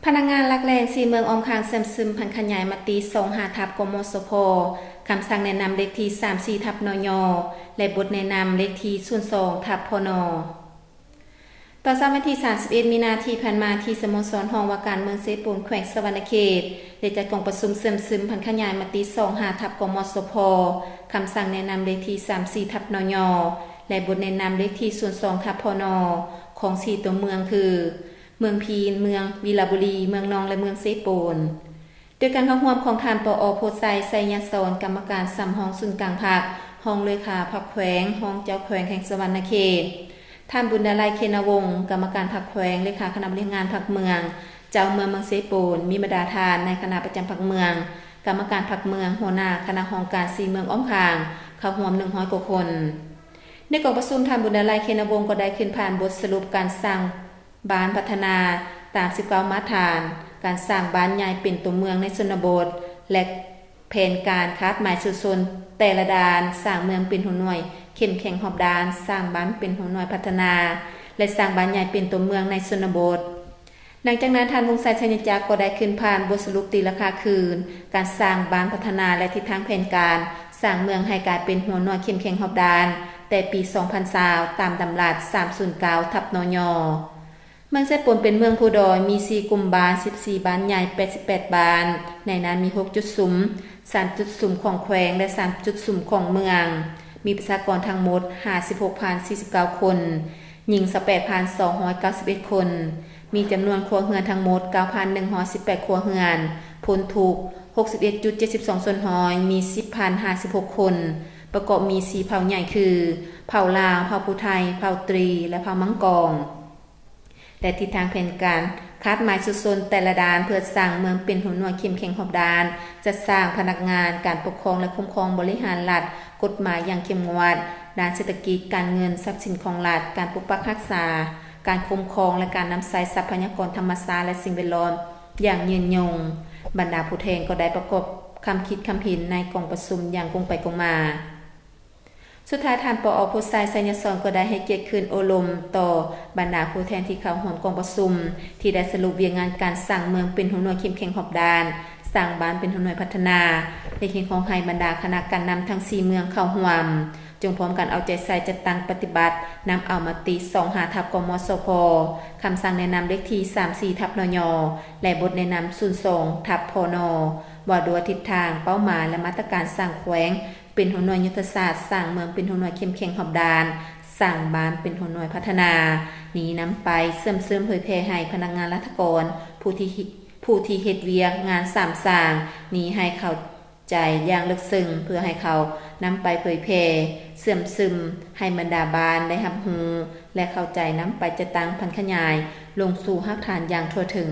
ພະນັກງານຫຼັກແຫຼ່ງສີ່ເມືອງອ້ອມຂ້າງເຊື່ອມຊຶມຜັນຂະຫຍາຍມະຕິສອງຫ້າທັບ ກມສພ, ຄຳສັ່ງແນະນຳເລກທີສາມສີ່ທັບ ນຍ ແລະ ບົດແນະນຳເລກທີສູນສອງທັບ ພນ. ຕໍ່ເຊົ້າວັນທີສາມສິບເອັດ ມີນາທີ່ຜ່ານມາ ທີ່ສະໂມສອນຫ້ອງວ່າການເມືອງເຊໂປນ ແຂວງສະຫວັນນະເຂດ ໄດ້ຈັດກອງປະຊຸມເຊື່ອມຊຶມຜັນຂະຫຍາຍມະຕິສອງຫ້າທັບ ກມສພ, ຄຳສັ່ງແນະນຳເລກທີສາມສີ່ທັບ ນຍ ແລະ ບົດແນະນຳເລກທີສູນສອງທັບ ພນ ຂອງສີ່ຕົວເມືອງຄື ເມືອງພີນ, ເມືອງວິລະບູລີ, ເມືອງນອງ ແລະ ເມືອງເຊໂປນ. ໂດຍການເຂົ້າຮ່ວມຂອງທ່ານ ປອ ໂພໄຊ ໄຊຍະສອນ ກຳມະການສຳຮອງສູນກາງພັກ, ຮອງເລຂາພັກແຂວງ, ຮອງເຈົ້າແຂວງແຂວງສະຫວັນນະເຂດ, ທ່ານ ບຸນດາໄລ ເຄນະວົງ ກຳມະການພັກແຂວງ, ເລຂາຄະນະບໍລິຫານງານພັກເມືອງ, ເຈົ້າເມືອງເມືອງເຊໂປນ, ມີບັນດາທ່ານນາຍຄະນະປະຈຳພັກເມືອງ, ກຳມະການພັກເມືອງ, ຫົວໜ້າຄະນະຫ້ອງການສີ່ເມືອງອ້ອມຂ້າງ ເຂົ້າຮ່ວມໜຶ່ງຮ້ອຍກວ່າຄົນ. ໃນກອງປະຊຸມ, ທ່ານ ບຸນດາໄລ ເຄນະວົງ ກໍໄດ້ຂຶ້ນຜ່ານບົດສະຫຼຸບການສ້າງ ບ້ານພັດທະນາຕາມສິບເກົ້າມາດຖານ, ການສ້າງບ້ານໃຫຍ່ເປັນຕົວເມືອງໃນຊົນນະບົດ ແລະ ແຜນການຄາດໝາຍຊຸມຊົນແຕ່ລະດ້ານ, ສ້າງເມືອງເປັນຫົວໜ່ວຍເຂັ້ມແຂງຮອບດ້ານ, ສ້າງບ້ານເປັນຫົວໜ່ວຍພັດທະນາ ແລະ ສ້າງບ້ານໃຫຍ່ເປັນຕົວເມືອງໃນຊົນນະບົດ. ຫຼັງຈາກນັ້ນ, ທ່ານ ວົງໄຊ ໄຊຍະຈັກ ກໍໄດ້ຂຶ້ນຜ່ານບົດສະຫຼຸບຕີລາຄາຄືນ ການສ້າງບ້ານພັດທະນາ ແລະ ທິດທາງແຜນການສ້າງເມືອງໃຫ້ກາຍເປັນຫົວໜ່ວຍເຂັ້ມແຂງຮອບດ້ານ ແຕ່ປີສອງພັນຊາວ ຕາມດຳລັດສາມສູນເກົ້າທັບ ນຍ. ເມືອງເຊໂປນເປັນເມືອງພູດອຍ, ມີສີ່ກຸ່ມບ້ານ, ສິບສີ່ບ້ານໃຫຍ່, ແປດສິບແປດບ້ານ, ໃນນັ້ນມີຫົກຈຸດສຸມ, ສາມຈຸດສຸມຂອງແຂວງ ແລະ ສາມຈຸດສຸມຂອງເມືອງ, ມີປະຊາກອນທັງໝົດຫ້າສິບຫົກພັນສີ່ສິບເກົ້າຄົນ, ຍິງຊາວແປດພັນສອງຮ້ອຍເກົ້າສິບເອັດຄົນ, ມີຈຳນວນຄົວເຮືອນທັງໝົດເກົ້າພັນໜຶ່ງຮ້ອຍສິບແປດຄົວເຮືອນ, ພົ້ນທຸກຫົກສິບເອັດຈຸດເຈັດສິບສອງສ່ວນຮ້ອຍ, ມີສິບພັນຫ້າສິບຫົກຄົນ, ປະກອບມີສີ່ເຜົ່າໃຫຍ່ຄື ເຜົ່າລາວ, ເຜົ່າຜູ້ໄທ, ເຜົ່າຕຣີ ແລະ ເຜົ່າມັງກອງ. ແລະ ທິດທາງແຜນການຄາດໝາຍຊຸມຊົນແຕ່ລະດ້ານ ເພື່ອສ້າງເມືອງເປັນຫົວໜ່ວຍເຂັ້ມແຂງຮອບດ້ານ, ຈັດສ້າງພະນັກງານ, ການປົກຄອງ ແລະ ຄຸ້ມຄອງບໍລິຫານລັດ, ກົດໝາຍຢ່າງເຂັ້ມງວດ, ດ້ານເສດຖະກິດ, ການເງິນ, ຊັບສິນຂອງລັດ, ການປົກປັກຮັກສາ, ການຄຸ້ມຄອງ ແລະ ການນຳໃຊ້ຊັບພະຍາກອນທຳມະຊາດ ແລະ ສິ່ງແວດລ້ອມຢ່າງຍືນຍົງ. ບັນດາຜູ້ແທນກໍໄດ້ປະກອບຄຳຄິດຄຳເຫັນໃນກອງປະຊຸມຢ່າງກົງໄປກົງມາ. ສຸດທ້າຍ, ທ່ານ ປອ ໂພໄຊ ໄຊຍະສອນ ກໍໄດ້ໃຫ້ກຽດຂຶ້ນໂອ້ລົມຕໍ່ບັນດາຜູ້ແທນທີ່ເຂົ້າຮ່ວມກອງປະຊຸມ ທີ່ໄດ້ສະຫຼຸບວຽກງານການສ້າງເມືອງເປັນຫົວໜ່ວຍເຂັ້ມແຂງຮອບດ້ານ, ສ້າງບ້ານເປັນຫົວໜ່ວຍພັດທະນາ ແລະ ຮຽກຮ້ອງໃຫ້ບັນດາຄະນະການນຳທັງສີ່ເມືອງເຂົ້າຮ່ວມ ຈົ່ງພ້ອມກັນເອົາໃຈໃສ່ຈັດຕັ້ງປະຕິບັດ, ນຳເອົາມະຕິສອງຫ້າທັບ ກມສພ, ຄຳສັ່ງແນະນຳເລກທີສາມສີ່ທັບ ນຍ ແລະ ບົດແນະນຳສູນສອງທັບ ພນ ວ່າດ້ວຍທິດທາງ, ເປົ້າໝາຍ ແລະ ມາດຕະການສ້າງແຂວງ ເປັນຫົວໜ່ວຍຍຸດທະສາດ, ສ້າງເມືອງເປັນຫົວໜ່ວຍເຂັ້ມແຂງຮອບດ້ານ, ສ້າງບ້ານເປັນຫົວໜ່ວຍພັດທະນາ ນີ້ນຳໄປເຊື່ອມຊຶມເຜີຍແຜ່ໃຫ້ພະນັກງານລັດຖະກອນ ຜູ້ທີ່ ຜູ້ທີ່ເຮັດວຽກງານສາມສ້າງນີ້ໃຫ້ເຂົ້າໃຈຢ່າງເລິກເຊິ່ງ ເພື່ອໃຫ້ເຂົານຳໄປເຜີຍແຜ່ເຊື່ອມຊຶມໃຫ້ບັນດາບ້ານໄດ້ຮັບຮູ້ ແລະ ເຂົ້າໃຈນຳໄປຈັດຕັ້ງຜັນຂະຫຍາຍລົງສູ່ຮາກຖານຢ່າງທົ່ວເຖິງ.